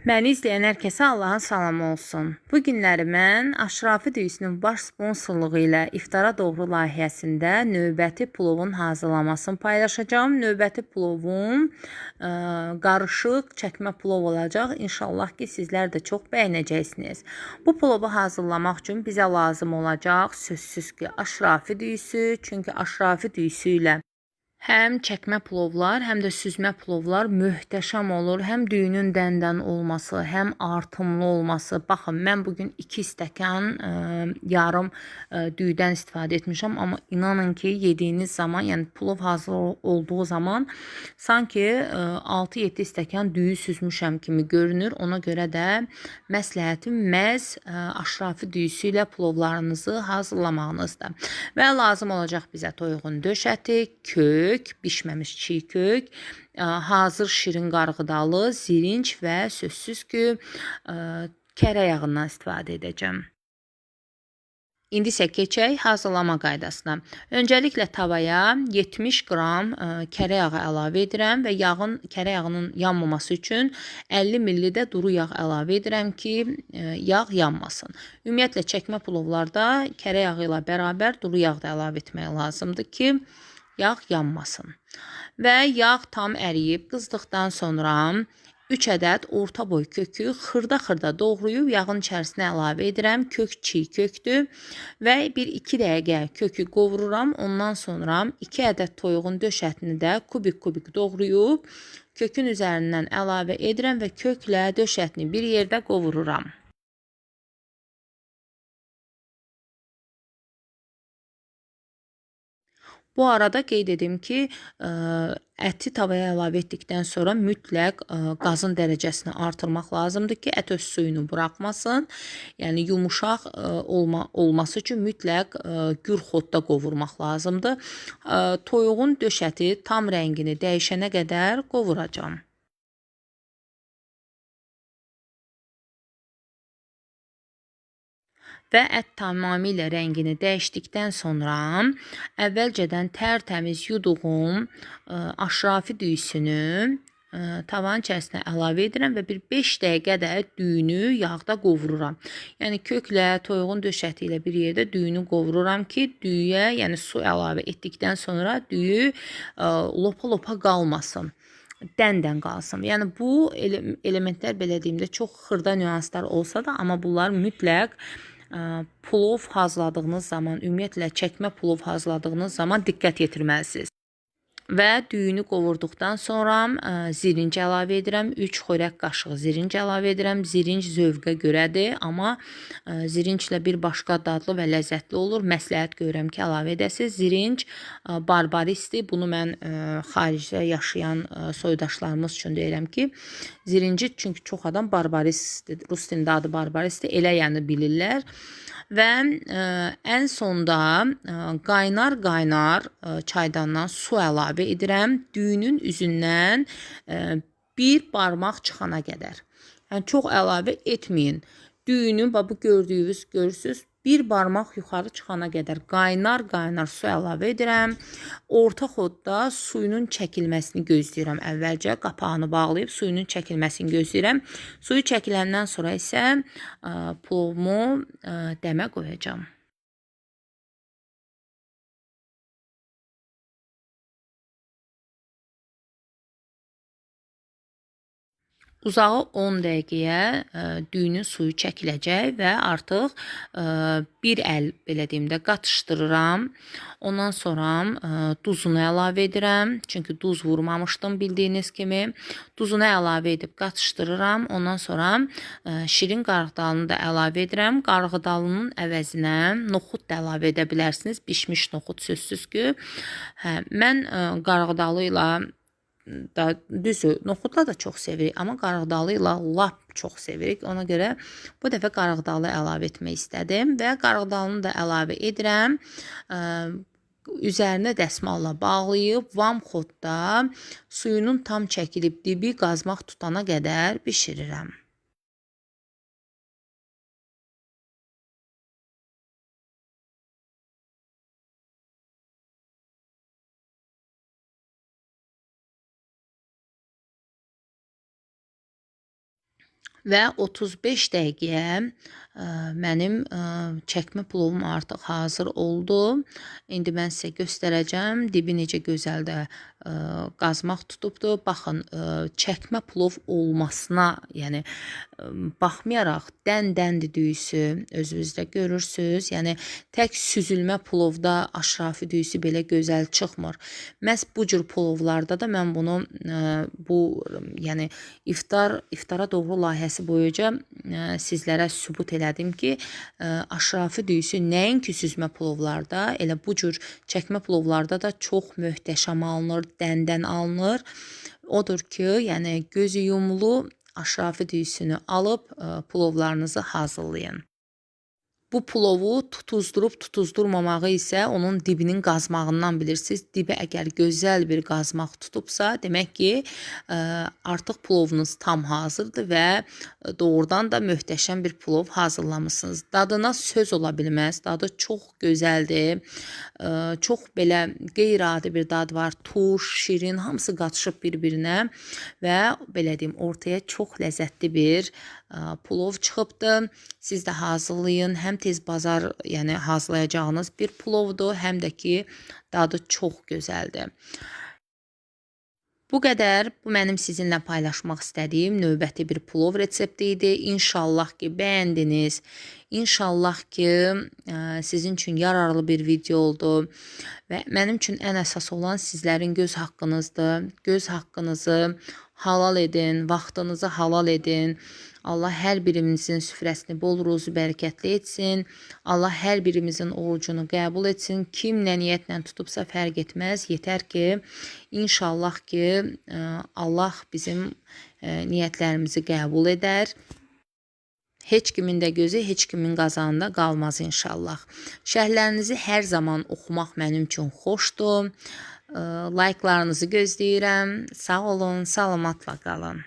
Məni izləyən hər kəsə Allahın salamı olsun. Bu günləri mən Aşrafi düyüsünün baş sponsorluğu ilə iftara doğru layihəsində növbəti plovun hazırlamasını paylaşacağam. Növbəti plovum qarışıq çəkmə plov olacaq. İnşallah ki, sizlər də çox bəyənəcəksiniz. Bu plovu hazırlamaq üçün bizə lazım olacaq sözsüz ki, Aşrafi düyüsü. Çünki Aşrafi düyüsü ilə həm çəkmə plovlar, həm də süzmə plovlar möhtəşəm olur. Həm düyünün dəndən olması, həm artımlı olması. Baxın, mən bugün 2 stəkan yarım düyüdən istifadə etmişəm. Amma inanın ki, yediyiniz zaman, yəni plov hazır olduğu zaman sanki 6-7 stəkan düyü süzmüşəm kimi görünür. Ona görə də məsləhətim məhz Aşrafi düyüsü ilə plovlarınızı hazırlamağınızdır. Və lazım olacaq bizə toyuğun döş əti, kök, bişməmiş çiğ kök, hazır şirin qarğıdalı, zirinc və sözsüz ki, kərə yağından istifadə edəcəm. İndi isə keçək hazırlama qaydasına. Öncəliklə tavaya 70 qram kərə yağı əlavə edirəm və kərə yağının yanmaması üçün 50 ml də duru yağ əlavə edirəm ki, yağ yanmasın. Ümumiyyətlə, çəkmə plovlarda kərə yağı ilə bərabər duru yağ da əlavə etmək lazımdır ki, yağ yanmasın. Və yağ tam əriyib qızdıqdan sonra 3 ədəd orta boy kökü xırda-xırda doğrayıb yağın içərisinə əlavə edirəm. Kök çiğ kökdür və 1-2 dəqiqə kökü qovururam. Ondan sonra 2 ədəd toyuğun döş ətini də kubik-kubik doğrayıb kökün üzərindən əlavə edirəm və köklə döş ətini bir yerdə qovururam. Bu arada qeyd edim ki, əti tavaya əlavə etdikdən sonra mütləq qazın dərəcəsini artırmaq lazımdır ki, ət öz suyunu buraxmasın. Yəni yumuşaq olması üçün mütləq gür xodda qovurmaq lazımdır. Toyuğun döş əti tam rəngini dəyişənə qədər qovuracağam. Və ət tamamilə rəngini dəyişdikdən sonra əvvəlcədən tərtəmiz yuduğum Aşrafi düyüsünü tavanın içərisinə əlavə edirəm və bir 5 dəqiqə də düyünü yağda qovururam. Yəni köklə, toyuğun döş əti ilə bir yerdə düyünü qovururam ki, düyüyə, yəni su əlavə etdikdən sonra düyü lopa-lopa qalmasın. Dən-dən qalsın. Yəni bu elementlər belə deyim də çox xırda nüanslar olsa da, amma bunlar mütləq plov hazırladığınız zaman, ümumiyyətlə çəkmə plov hazırladığınız zaman diqqət yetirməlisiniz. Və düyünü qovurduqdan sonra zirinc əlavə edirəm. 3 xörək qaşığı zirinc əlavə edirəm. Zirinc zövqə görədir, amma zirinclə bir başqa dadlı və ləzzətli olur. Məsləhət görürəm ki, əlavə edəsiniz. Zirinc barbarisdir. Bunu mən xaricdə yaşayan soydaşlarımız üçün deyirəm ki, zirinci çünki çox adam barbaristdir. Rus dilində adı barbaristdir. Elə yəni bilirlər. Və ən sonda qaynar-qaynar çaydandan su əlavə edirəm. Düyünün üzündən bir barmaq çıxana qədər. Yəni çox əlavə etməyin. Düyünün, bax bu gördüyünüz, görürsünüz, bir barmaq yuxarı çıxana qədər qaynar-qaynar su əlavə edirəm. Orta xodda suyunun çəkilməsini gözləyirəm. Əvvəlcə qapağını bağlayıb suyunun çəkilməsini gözləyirəm. Suyu çəkiləndən sonra isə plovumu dəmə qoyacağam. Uzağı 10 dəqiqəyə düyünün suyu çəkiləcək və artıq bir əl, belə deyim də, qatışdırıram. Ondan sonra duzunu əlavə edirəm. Çünki duz vurmamışdım bildiyiniz kimi. Duzunu əlavə edib qatışdırıram. Ondan sonra şirin qarğıdalını da əlavə edirəm. Qarğıdalının əvəzinə noxud da əlavə edə bilərsiniz. Bişmiş noxud sözsüz ki. Hə, mən qarğıdalı ilə da, düzü, noxudla da çox sevirik, amma qarğıdalı ilə lap çox sevirik. Ona görə bu dəfə qarğıdalı əlavə etmək istədim və qarğıdalını da əlavə edirəm. Üzərinə dəsmalla bağlayıb vam xodda suyunun tam çəkilib dibi qazmaq tutana qədər bişirirəm. Və 35 dəqiqəyə mənim çəkmə plovum artıq hazır oldu. İndi mən sizə göstərəcəm dibi necə gözəl də qazmaq tutubdu. Baxın, çəkmə plov olmasına, yəni baxmayaraq dən-dəndir düyüsü, özünüz də görürsüz. Yəni tək süzülmə plovda aşrafi düyüsü belə gözəl çıxmır. Məhz bu cür plovlarda da mən bunu bu yəni iftara doğru layihəsi boyunca sizlərə sübut elədim ki, aşrafi düyüsü nəinki süzmə plovlarda, elə bu cür çəkmə plovlarda da çox möhtəşəm alınır, dəndən alınır. Odur ki, yəni gözü yumulu aşrafi düyüsünü alıb plovlarınızı hazırlayın. Bu plovu tutuzdurub tutuzdurmamağı isə onun dibinin qazmağından bilirsiniz. Dibi əgər gözəl bir qazmaq tutubsa, demək ki, artıq plovunuz tam hazırdır və doğrudan da möhtəşəm bir plov hazırlamışsınız. Dadına söz ola bilməz. Dadı çox gözəldir. Çox belə qeyri-adi bir dad var. Turş, şirin, hamısı qatışıb bir-birinə və belə deyim, ortaya çox ləzzətli bir plov çıxıbdır. Siz də hazırlayın. Həm tez bazar, yəni hazırlayacağınız bir plovdur, həm də ki dadı çox gözəldir. Bu qədər. Bu mənim sizinlə paylaşmaq istədiyim növbəti bir plov resepti idi. İnşallah ki bəyəndiniz. İnşallah ki sizin üçün yararlı bir video oldu. Və mənim üçün ən əsas olan sizlərin göz haqqınızdır. Göz haqqınızı halal edin, vaxtınızı halal edin. Allah hər birimizin süfrəsini bol ruzu bərəkətli etsin. Allah hər birimizin orucunu qəbul etsin. Kim nə niyyətlə tutubsa fərq etməz. Yetər ki, inşallah ki, Allah bizim niyyətlərimizi qəbul edər. Heç kimin də gözü heç kimin qazanında qalmaz inşallah. Şərhlərinizi hər zaman oxumaq mənim üçün xoşdur. Layqlarınızı gözləyirəm. Sağ olun, salamatla qalın.